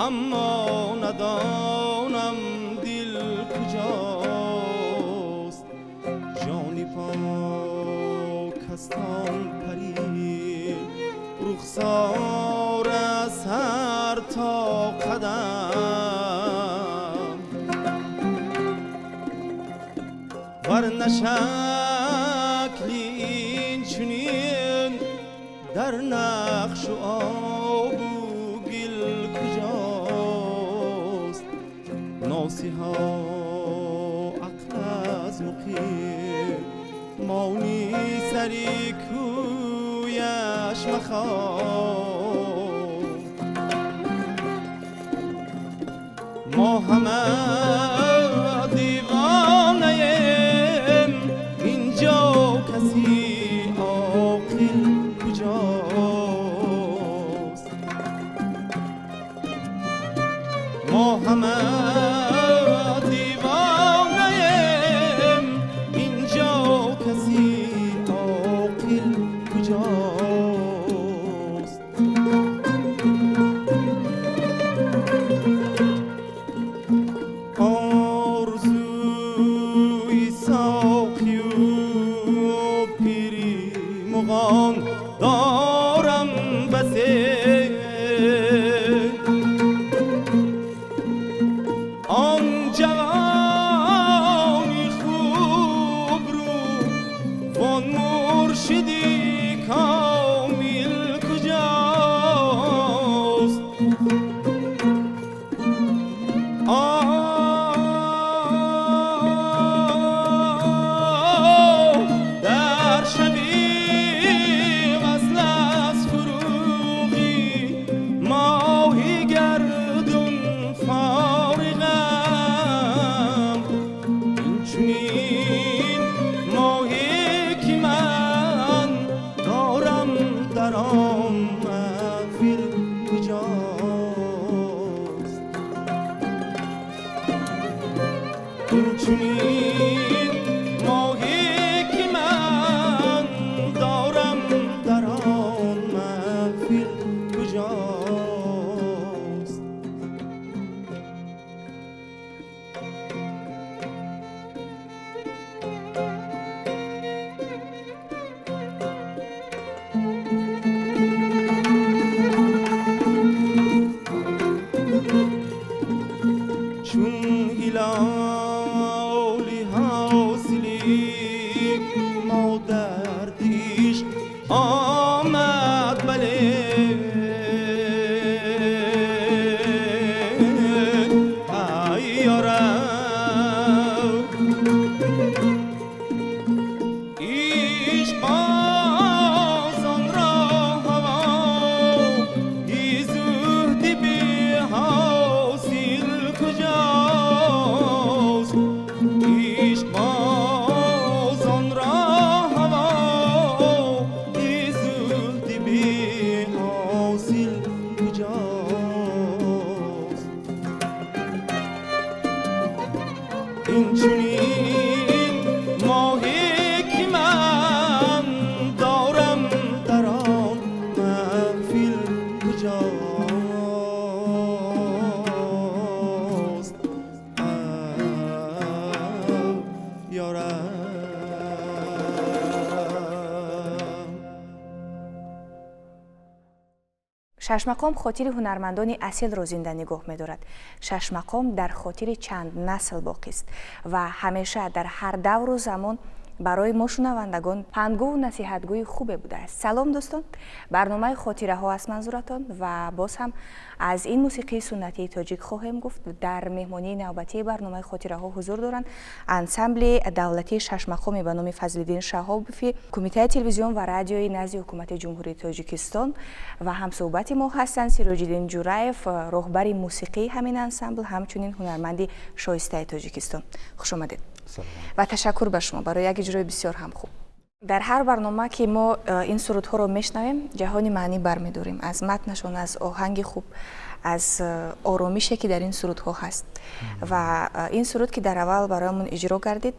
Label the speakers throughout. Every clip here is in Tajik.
Speaker 1: اما ندانم دل کجاست. جانی پاک است آن پری رخسار از هر تا قدم، ورنه شکل این چنین در نقش و آب و گل کجاست. ناصحا عقل از مقیم مانی سری کویش مخواه. ما همه دیوانه ایم، اینجا کسی عاقل کجاست؟ ما همه دیوانه ایم، اینجا کسی عاقل کجاست؟ آرزوی ساقی و پیری مغان دارم بسه، آن جوانی خوب رو وان مرشدی کامل کجاست؟ آه در شبی وصل از فروغی ماهی گردون فارغم، این چنین ماهی که من دارم در آن محفل کجاست؟ این چنین ماهی که من دارم در آن محفل کجاست؟ چون هلالی حاصلی ما در دیش آمد، بله ای یارم عشق بازان را هوای زهد بی حاصل کجاست؟ عشق بازان را هوای زهد بی حاصل کجاست؟ این چنین ماهی که من دارم در آن محفل کجاست؟ ای یارم.
Speaker 2: Шашмақом хотири ҳунармандони асилро зинда нигоҳ медорад. Шашмақом дар хотири чанд насл боқист ва ҳамеша дар ҳар давру замон барои мо шунавандагон пандгӯву насиҳатгӯи хубе будааст. Салом, дӯстон, барномаи «Хотираҳо» аст манзуратон ва боз ҳам аз ин мусиқии суннатии тоҷик хоҳем гуфт. Дар меҳмонии навбатии барномаи «Хотираҳо» ҳузур доранд ансамбли давлатии шашмақоме ба номи Фазлиддин Шаҳобови Кумитаи телевизион ва радиои назди Ҳукумати Ҷумҳурии Тоҷикистон ва ҳамсӯҳбати мо ҳастанд Сироҷиддин Ҷураев, роҳбари мусиқии ҳамин ансамбл, ҳамчунин ҳунарманди шоистаи Тоҷикистон. Хушомадед ва ташаккур ба шумо барои як иҷрои бисёр ҳам хуб. Дар ҳар барнома, ки мо ин сурудҳоро мешнавем, ҷаҳони маънӣ бармедорем аз матнашон, аз оҳанги хуб, аз оромише, ки дар ин сурудҳо ҳаст. Ва ин суруд, ки дар аввал бароямон иҷро гардид,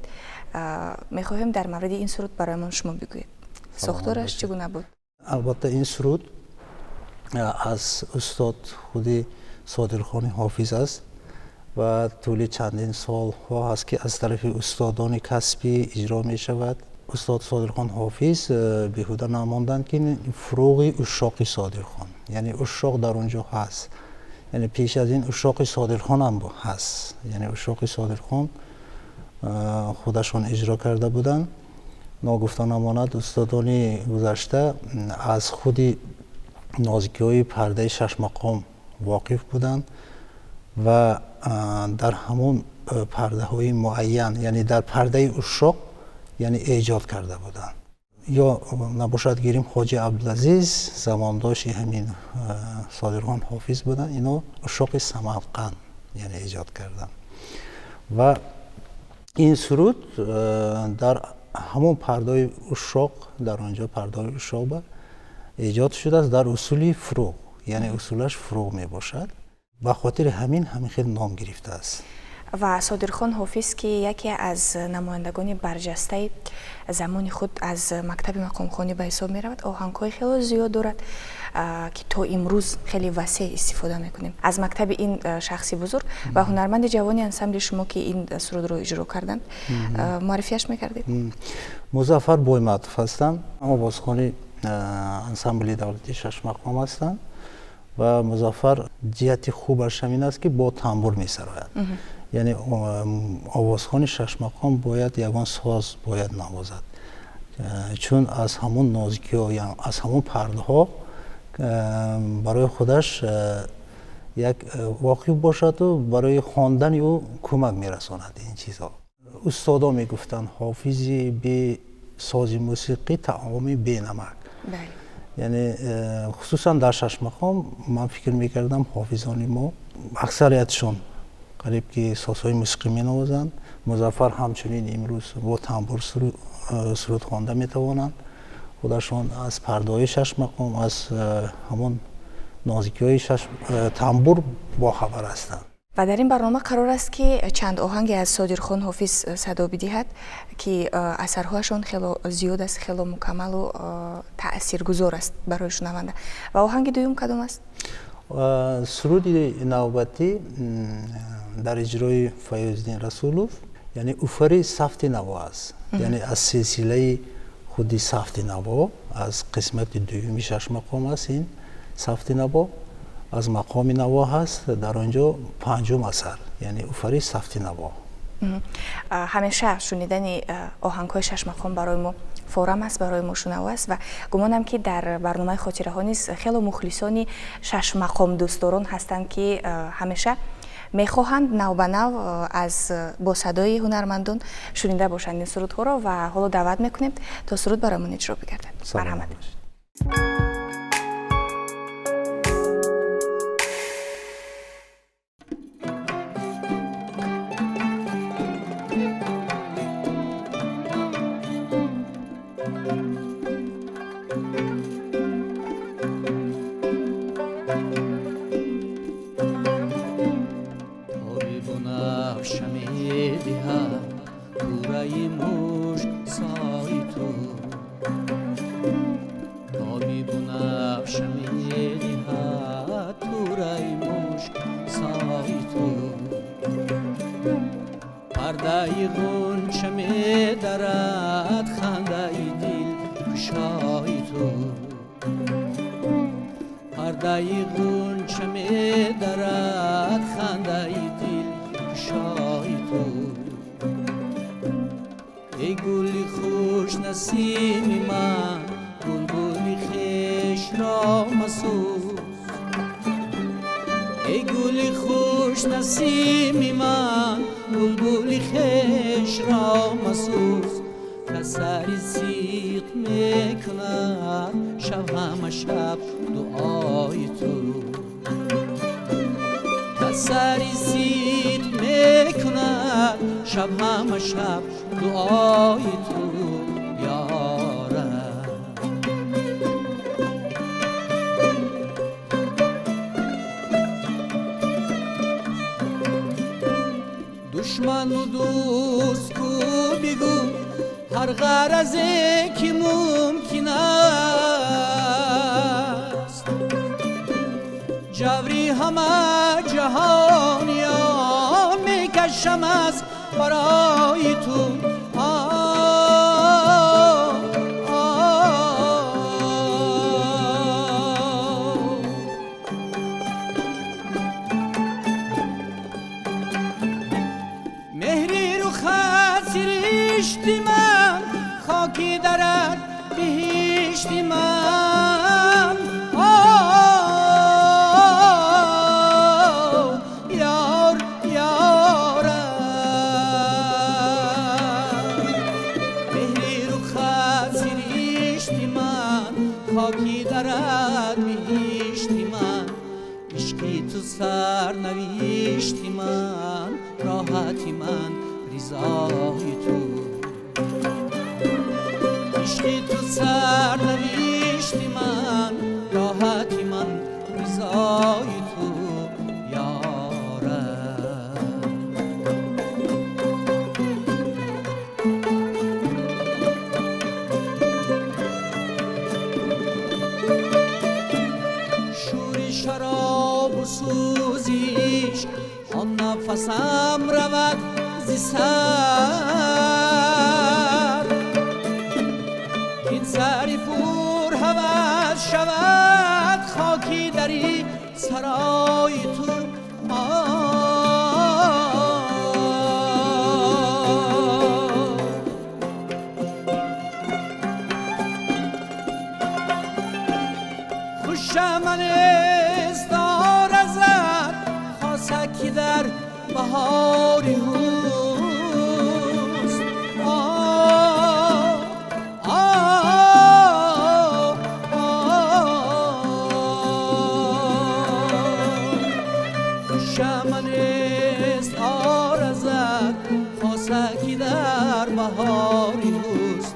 Speaker 2: мехоҳем дар мавриди ин суруд бароямон шумо бигӯед, сохтораш чӣ гуна буд?
Speaker 3: Албатта, ин суруд аз устод худи Содирхони Ҳофиз аст ва тӯли чандин солҳо ҳаст, ки аз тарафи устодони касбӣ иҷро мешавад. Устод Содирхон Ҳофиз беҳуда намонданд, ки фуруғи ушшоқи Содирхон, яъне ушшоқ дар он ҷо ҳаст, яъне пеш аз ин ушшоқи Содирхон ҳам ҳаст, яъне ушшоқи Содирхон худашон иҷро карда буданд. Ногуфта намонад, устодони гузашта аз худи нозикиҳои пардаи шашмақом воқиф буданд ва дар ҳамон пардаҳои муайян, яъне дар пардаи ушшоқ, яъне эҷод карда буданд. Ё набошад, гирим Хоҷи Абдулазиз, замондоши ҳамин Содирхон Ҳофиз буданд, ино ушшоқи Самарқанд яъне эҷод карданд ва ин суруд дар ҳамон пардаи ушшоқ, дар он ҷо пардаи ушшоқ эҷод шудааст дар усули фуруғ, яъне усулаш фуруғ мебошад. Ба хотири ҳамин ҳамин хел ном гирифтааст.
Speaker 2: Ва Содирхон Ҳофиз, ки яке аз намояндагони барҷастаи замони худ аз мактаби мақомхонӣ ба ҳисоб меравад, оҳангҳои хело зиёд дорад, ки то имрӯз хеле васеъ истифода мекунем. Аз мактаби ин шахси бузург ва ҳунарманди ҷавони ансамбли шумо, ки ин сурудро иҷро карданд, муаррифиаш мекардед?
Speaker 3: Музаффар Бойматов ҳастанд, овозхони ансамбли давлатии шашмақом ҳастанд ва Музаффар ҷиҳати хубаш ҳамин аст, ки бо тамбур месарояд. Яъне овозхони шашмақом бояд ягон соз бояд навозад, чун аз ҳамон нозикиҳо, аз ҳамон пардаҳо барои худаш як воқиф бошаду барои хондани ӯ кӯмак мерасонад ин чизҳо. Устодо мегуфтанд, ҳофизи бе сози мусиқӣ таоми бенамак. Яъне хусусан дар шашмақом ман фикр мекардам, ҳофизони мо аксариятшон қариб ки созҳои мусиқӣ менавозанд. Музаффар ҳамчунин имрӯз бо тамбур суруд хонда метавонанд. Худашон аз пардаҳои шашмақом, аз ҳамон нозикиҳои тамбур бохабар ҳастанд.
Speaker 2: Ва дар ин барнома қарор аст, ки чанд оҳанге аз Содирхон Ҳофиз садо бидиҳад, ки асарҳояшон хело зиёд аст, хело мукаммалу таъсиргузор аст барои шунаванда. Ва оҳанги дуюм кадом аст?
Speaker 3: Суруди навбатӣ дар иҷрои Файёздин Расулов, яъне уфари сафти наво аст, яъне аз силсилаи худи сафти наво, аз қисмати дуюми шашмақом аст. Ин сафти наво аз мақоми наво ҳаст, дар он ҷо панҷум асар, яъне уфари сафти наво.
Speaker 2: Ҳамеша шунидани оҳангҳои шашмақом барои мо форам аст, барои мо шунаво аст ва гумонам, ки дар барномаи хотираҳо низ хело мухлисони шашмақом дӯстдорон ҳастанд, ки ҳамеша мехоҳанд навбанав аз бо садои ҳунармандон шунида бошанд ин сурудҳоро. Ва ҳоло даъват мекунем, то суруд барои иҷро бигардад. Марҳамат.
Speaker 1: Пардаи ғунча медарад, хандаи дил кушои ту. Пардаи ғунча медарад, хандаи дил кушои ту. Эй гули хушнасими ман, булбули хешро масӯз. Эй гули хушнасими ман, булбули хешро масӯз. Касари сиқ мекунад шаб ҳама шаб дуои ту. Касари сиқ мекунад шаб ҳама шаб дуои ту, ёраб. Душману дӯст ку бигӯ, ҳар ғаразе ки мумкин аст. Ҷаври ҳама ҷаҳониён мекашам аз барои ту. Меҳри рухат сиришти ман, хоки дарат биҳишти ман. Ёр ёра, меҳри рухат сиришти ман, хоки дарат биҳишти ман. Ишқи ту сарнавишти ман, роҳати ман ризои ту. Ишқи ту сарнавишти ман, роҳати ман ризои ту ёра. Шӯри шаробу сӯзиш он нафасам равад зи сар, ин сари пурҳавас шавад хоки дари сарои ту. Хушам нест оразад хоса ки дар баҳори ҳуст. Хушам нест оразад хоса ки дар баҳори ҳуст.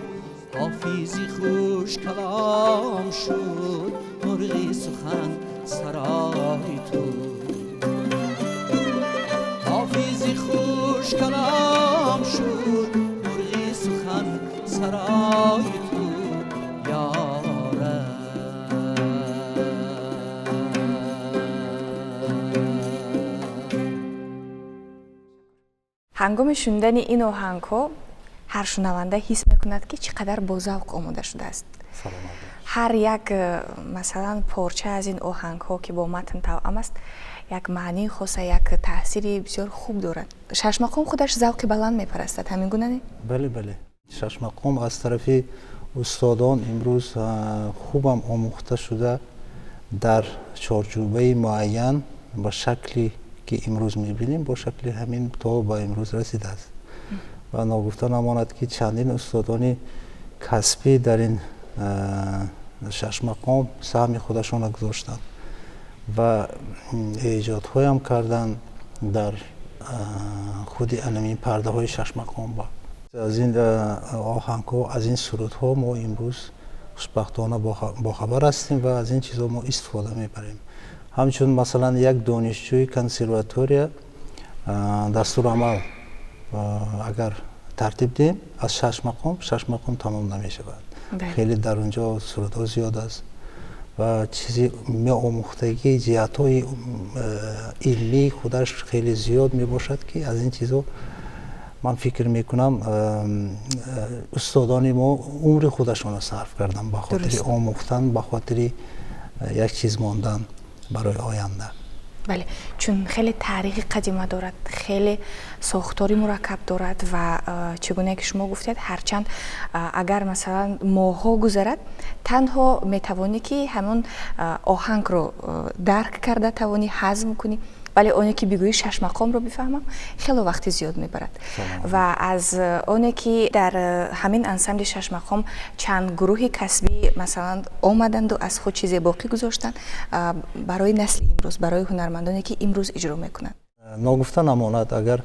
Speaker 1: Ҳофизи хушкалом шуд мурғи сухан сарои ту. Ҳофизи хушкалом шуд мурғи сухан сарои ту ёра.
Speaker 2: Ҳангоми шунидани ин оҳангҳо ҳар шунаванда ҳис мекунад, ки чӣ қадар бозавқ омода шудааст. Ҳар як масалан порча аз ин оҳангҳо, ки бо матн тавъам аст, як маънии хоса, як таъсири бисёр хуб дорад. Шашмақом худаш завқи баланд мепарастад, ҳамин гуна не?
Speaker 3: Бале, бале, шашмақом аз тарафи устодон имрӯз хубам омӯхта шуда, дар чорчӯбаи муайян ба шакле ки имрӯз мебинем, бо шакли ҳамин то ба имрӯз расидааст. Ва ногуфта намонад, ки чандин устодони касбӣ дар ин шашмақом саҳми худашонро гузоштанд ва эҷодҳоям карданд дар худи анамин пардаҳои шашмақом. Аз ин оҳангҳо, аз ин сурудҳо мо имрӯз хушбахтона бохабар ҳастем ва аз ин чизҳо мо истифода мебарем. Ҳамчун масалан як донишҷӯи консерватория дастурамал агар тартиб диҳем аз шашмақом, шашмақом тамом намешавад. Хеле дар он ҷо сурудҳо зиёд аст ва чизи меомӯхтагӣ, ҷиҳатҳои илмии худаш хеле зиёд мебошад, ки аз ин чизҳо ман фикр мекунам, устодони мо умри худашонро сарф карданд ба хотири омӯхтан, ба хотири як чиз мондан барои оянда.
Speaker 2: Бале, чун хеле таърихи қадима дорад, хеле сохтори мураккаб дорад ва чӣ гуна ки шумо гуфтед, ҳарчанд агар масалан моҳҳо гузарад, танҳо метавонӣ ки ҳамон оҳангро дарк карда тавонӣ, ҳазм кунӣ, вале оне ки бигӯӣ шашмақомро бифаҳмам, хело вақти зиёд мебарад. Ва аз оне ки дар ҳамин ансамбли шашмақом чанд гурӯҳи касбӣ масалан омаданду аз худ чизе боқӣ гузоштанд барои насли имрӯз, барои ҳунармандоне ки имрӯз иҷро мекунанд.
Speaker 3: Ногуфта намонад, агар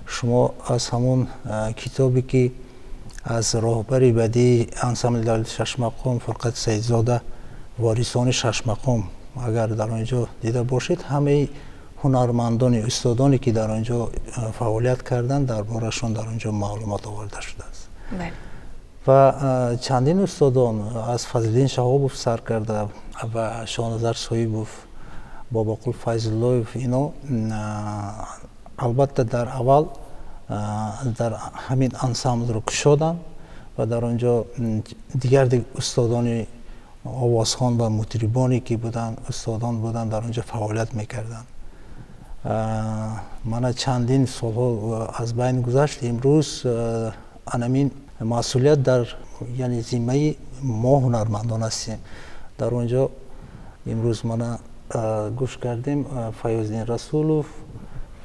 Speaker 3: шумо аз ҳамон китобе ки аз роҳбари бадии ансамбли давлати шашмақом Фурқат Саидзода, «Ворисони шашмақом», агар дар он ҷо дида бошед, ҳамаи ҳунармандони устодоне ки дар он ҷо фаъолият карданд, дар борашон дар он ҷо маълумот оварда шудааст. Ва чандин устодон аз Фазлиддин Шаҳобов сар карда ва Шоҳназар Соҳибов, Бобоқул Файзуллоев, ино албатта дар аввал дар ҳамин ансамблро кушоданд ва дар он ҷо дигар устодони овозхон ва мутрибоне ки буданд, устодон буданд, дар он ҷо фаъолият мекарданд. Мана чандин солҳо аз байн гузашт. Имрӯз анамин масъулият дар, яъне зиммаи мо ҳунармандон ҳастем. Дар он ҷо имрӯз мана гӯш кардем, Фаёздин Расулов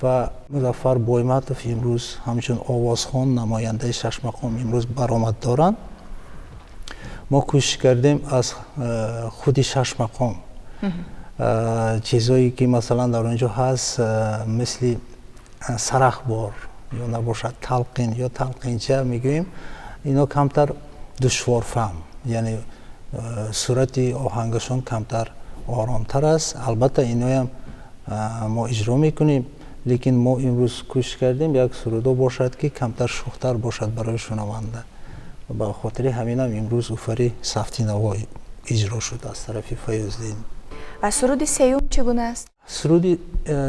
Speaker 3: ва Музаффар Бойматов имрӯз ҳамчун овозхон намояндаи шашмақом имрӯз баромад доранд. Мо кӯшиш кардем аз худи шашмақом чизҳое ки масалан дар он ҷо ҳаст, мисли сарахбор ё набошад талқин ё талқинча мегӯем, ино камтар душворфаҳм, яъне сурати оҳангашон камтар оромтар аст. Албатта иноям мо иҷро мекунем, лекин мо имрӯз кӯшиш кардем як сурудо бошад, ки камтар шӯхтар бошад барои шунаванда. Ба хотири ҳаминам имрӯз Уфари сафти наво иҷро шуд аз тарафи Фаёздин.
Speaker 2: Ва суруди сеюм чӣ гуна аст?
Speaker 3: Суруди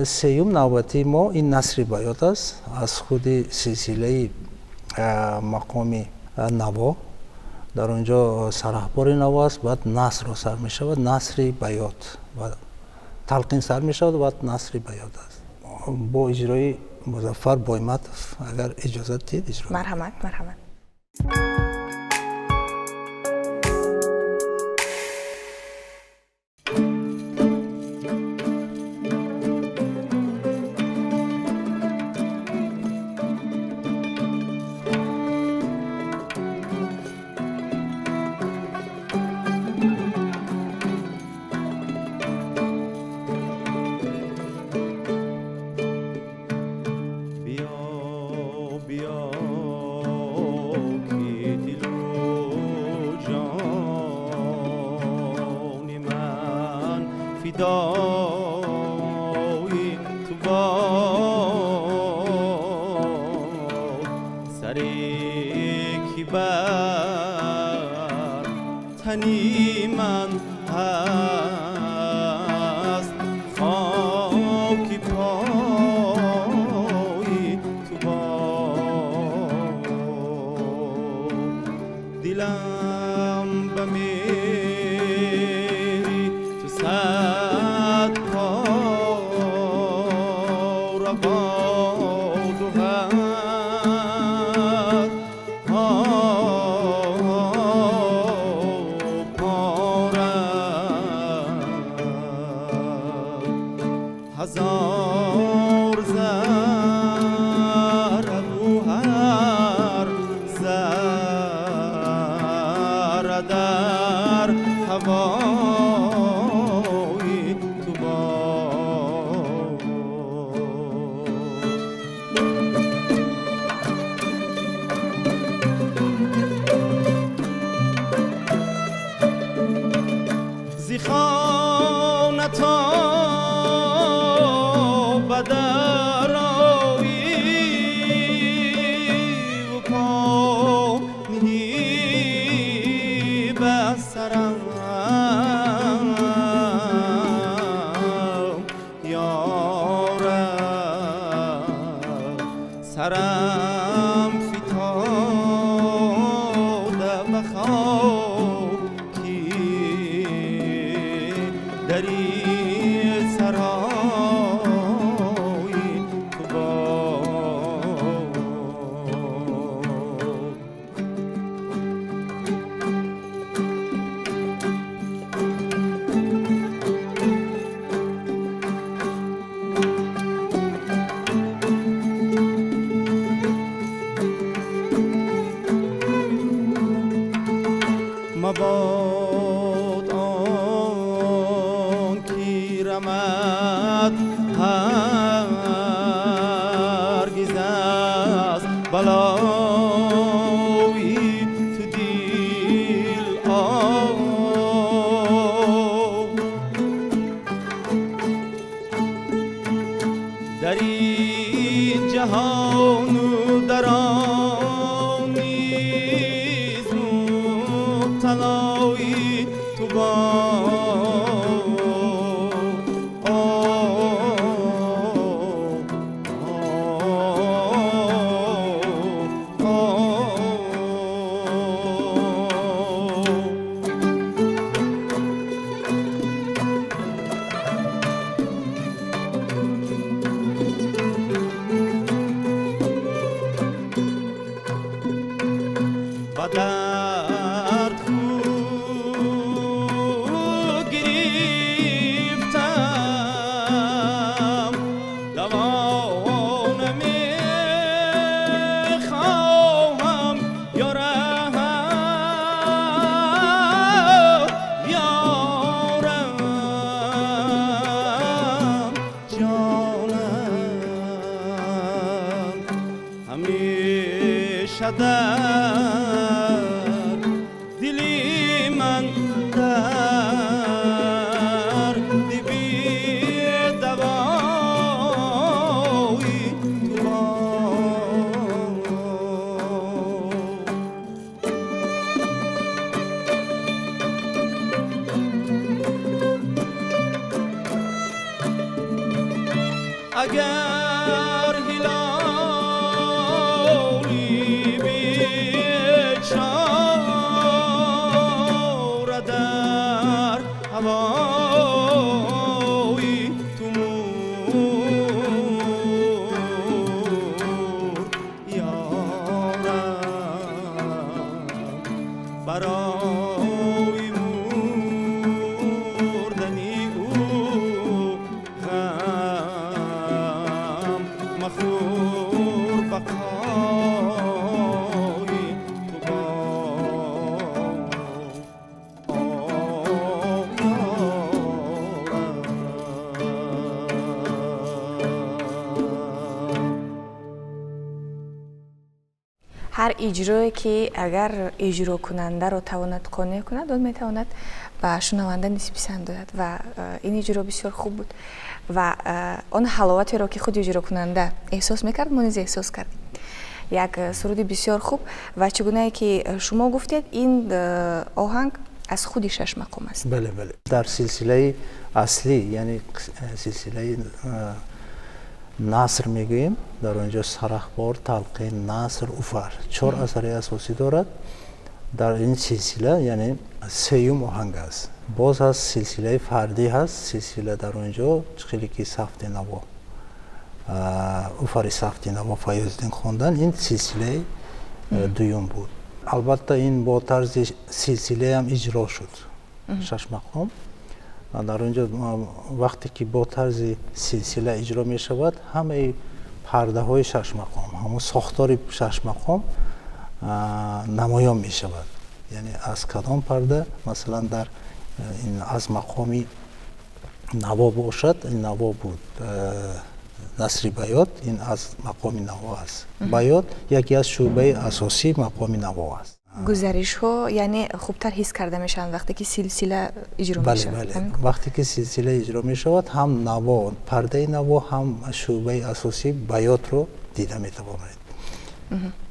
Speaker 3: сеюм навбатии мо ин Насри Баёт аст, аз худи силсилаи мақоми наво. Дар он ҷо сарахбори наво аст, баъд насрро сар мешавад, Насри Баёт ва талқин сар мешавад, баъд Насри Баёт аст бо иҷрои Музаффар Бойматов. Агар иҷозат диҳед, иҷро.
Speaker 2: Марҳамат, марҳамат.
Speaker 1: فدای تو باد سری که بر تنی من هست، خاک پای تو باد. دلم به مهری تو صد پاره باد و هر پاره هزار ذره و هر ذره در هوای تو باد. ز خانه تا به در آیی و پا نهی به سرم، یا رب سرم فتاده به خاکی دری سرای تو باد. مباد آن کی رمد هرگز از بلای تو دل آب. در این جهان و در آن نیز مبتلای تو باد. Ба дард ху гирифтам, даво намехоҳам, ёрам, ёрам, ҷонам ҳамеша дар дили ман дарди бедавои ту бод. Агар ҳилоли бечора дар ҳавои ту мурд, ёрам, барои мурдани ӯ ғам махӯр, бақои ту бод, ёрам.
Speaker 2: Ҳар иҷрое ки агар иҷрокунандаро тавонад қонеъ кунад, он метавонад ба шунаванда низ писанд ояд ва ин иҷро бисёр хуб буд ва он ҳаловатеро, ки худи иҷрокунанда эҳсос мекард, мо низ эҳсос кардем. Як суруди бисёр хуб ва чӣ гунае ки шумо гуфтед, ин оҳанг аз худи шашмақом аст.
Speaker 3: Бале, дар силсилаи аслӣ, яъне силсилаи наср мегӯем, дар он ҷо сарахбор, талқин, наср, уфар чор асари асосӣ дорад. Дар ин силсила, яъне сеюм оҳанг аст. Боз ҳаст силсилаи фардӣ, ҳаст силсила, дар он ҷо хеле ки сафти наво, уфари сафти наво Фаёзиддин хондан, ин силсилаи дуюм буд. Албатта, ин бо тарзи силсилаам иҷро шуд шашмақом. Дар он ҷо вақте ки бо тарзи силсила иҷро мешавад, ҳамаи пардаҳои шашмақом, ҳамон сохтори шашмақом намоён мешавад, яъне аз кадом парда, масалан, дар ин аз мақоми наво бошад, ин наво буд, насри баёт, ин аз мақоми наво аст. Баёт яке аз шӯъбаи асосии мақоми наво аст.
Speaker 2: Гузаришҳо, яъне, хубтар ҳис карда мешаванд, вақте ки силсила иҷро мешавад.
Speaker 3: Бале, вақте ки силсила иҷро мешавад, ҳам наво, пардаи наво, ҳам шӯъбаи асосии баётро дида метавонед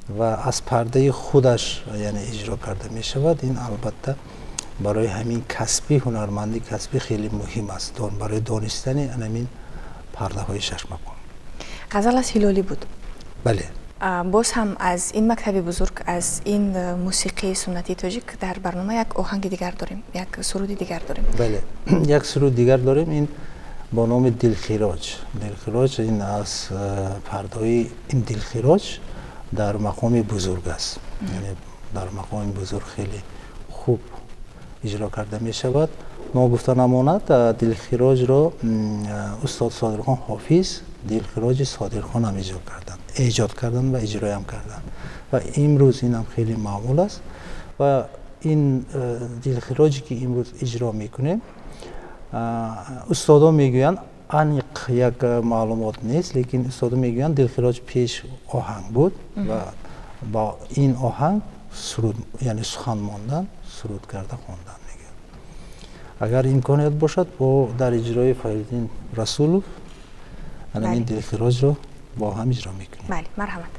Speaker 3: ва аз пардаи худаш, яъне, иҷро карда мешавад. Ин албатта барои ҳамин касби ҳунарманди касбӣ хеле муҳим аст, барои донистани ҳамин пардаҳои шашмақом.
Speaker 2: Ғазал аз Ҳилолӣ буд.
Speaker 3: Бале.
Speaker 2: Боз ҳам аз ин мактаби бузург, аз ин мусиқии суннатии тоҷик дар барнома як оҳанги дигар дорем, як суруди дигар дорем.
Speaker 3: Бале, як суруди дигар дорем, ин бо номи Дилхироҷ. Дилхироҷ ин аз пардаҳои ин дилхироҷ дар мақоми бузург аст, яъне дар мақоми бузург хеле хуб иҷро карда мешавад. Ногуфта намонад, дилхироҷро устод Содирхон Ҳофиз дилхироҷи Содирхон ҳам иҷро карданд, эҷод карданд ва иҷроям карданд ва имрӯз инам хеле маъмул аст. Ва ин дилхироҷе ки имрӯз иҷро мекунем, устодон мегӯянд, аниқ як маълумот нест, лекин устодон мегӯянд, дилхироҷ пеш оҳанг буд ва бо ин оҳанг суруд, яъне сухан мондан, суруд карда хондан мегӯянд. Агар имконият бошад, бо дар иҷрои Фариддин Расулов ҳамин дилхироҷро бо ҳам иҷро мекунем.
Speaker 2: Бале, марҳамат.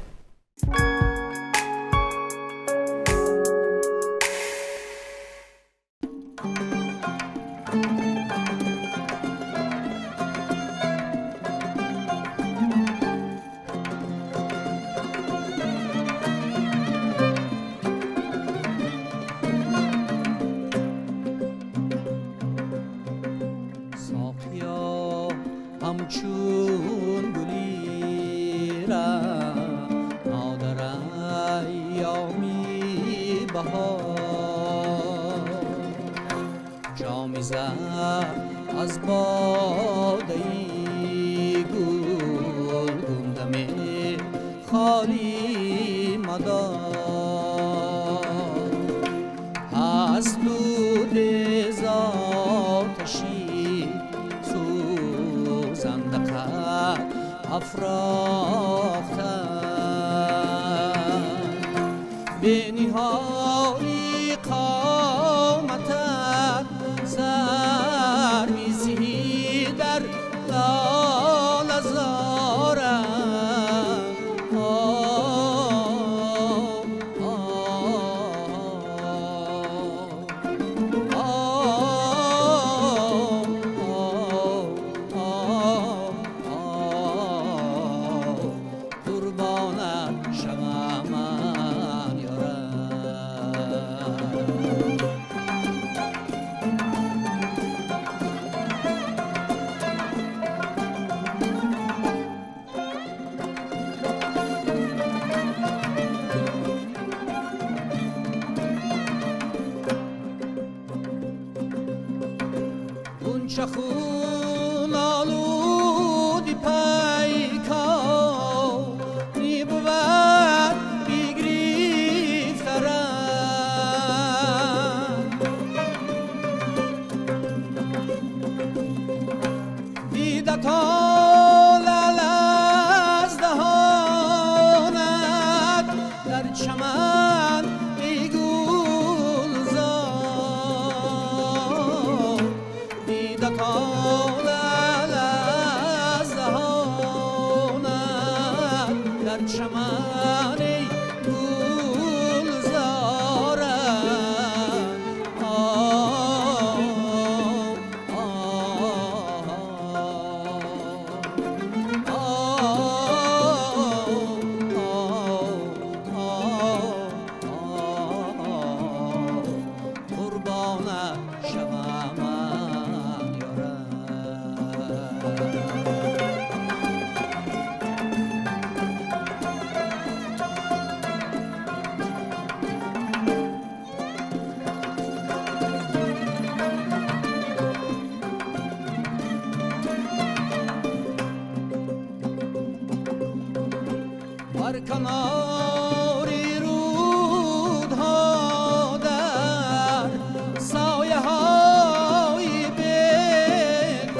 Speaker 1: Соқиё, ҳамчун гулира нодарам.
Speaker 4: بهار جامی زر از باده گل گندم خالی مدار از دود زاتشی سوزنده قد افراخته به نهالی قامتت سر میزهی در لاله زارم. آه آه آه آه قربانت شوم من یارم. غنچه خون آلودی پیکانی بود بگریفته رنگ. دیده تا لعل از دهانت در چمن ای گلزار. دیده تا لعل از دهانت در چمن ای گلزارم. آه آه آه قربانت شوم من یارم. بر کنار رودها در سایه های بگل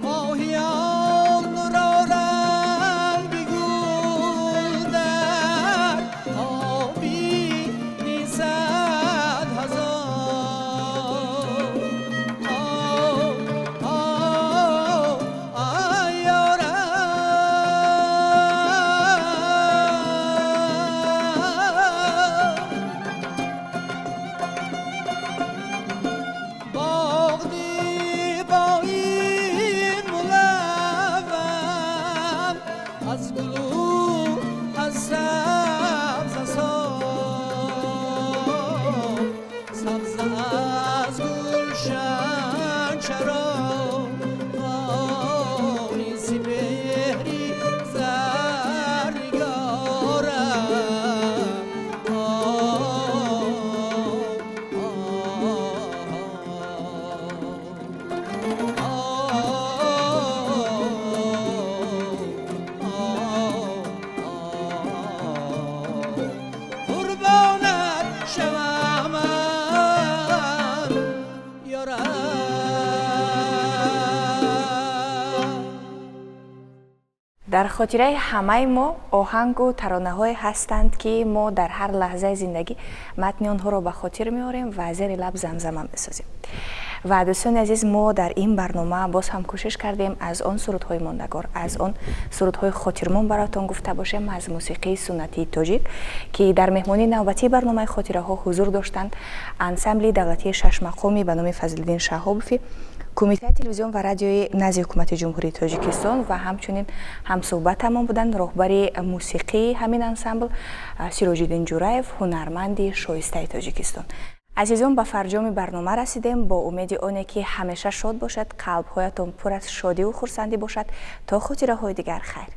Speaker 4: ماهیان را رنگ گل در آبی نیست هزار. آه آه آه یارم. باغ دیبایی ملون از گلو از سبز سبز از گلشن چرا آنی سپهری زرنگارم. آه قربانت شوم من یارم.
Speaker 2: Дар хотираи ҳамаи мо оҳангу таронаҳое ҳастанд, ки мо дар ҳар лаҳзаи зиндагӣ матни онҳоро ба хотир меорем ва зери лаб замзама месозем. Ва дӯстони азиз, мо дар ин барнома боз ҳам кӯшиш кардем аз он сурудҳои мондагор, аз он сурудҳои хотирмон бароятон гуфта бошем аз мусиқии суннатии тоҷик, ки дар меҳмонии навбатии барномаи хотираҳо ҳузур доштанд ансамбли давлатии шашмақоми ба номи Фазлиддин Шаҳобови Кумитаи телевизион ва радиои назди Ҳукумати Ҷумҳурии Тоҷикистон ва ҳамчунин ҳамсӯҳбатамон буданд роҳбари мусиқии ҳамин ансамбл Сироҷиддин Ҷураев, ҳунарманди шоистаи Тоҷикистон. Азизон, ба фарҷоми барнома расидем. Бо умеди оне ки ҳамеша шод бошад, қалбҳоятон пур аз шодиву хурсандӣ бошад. То хотираҳои дигар, хайр.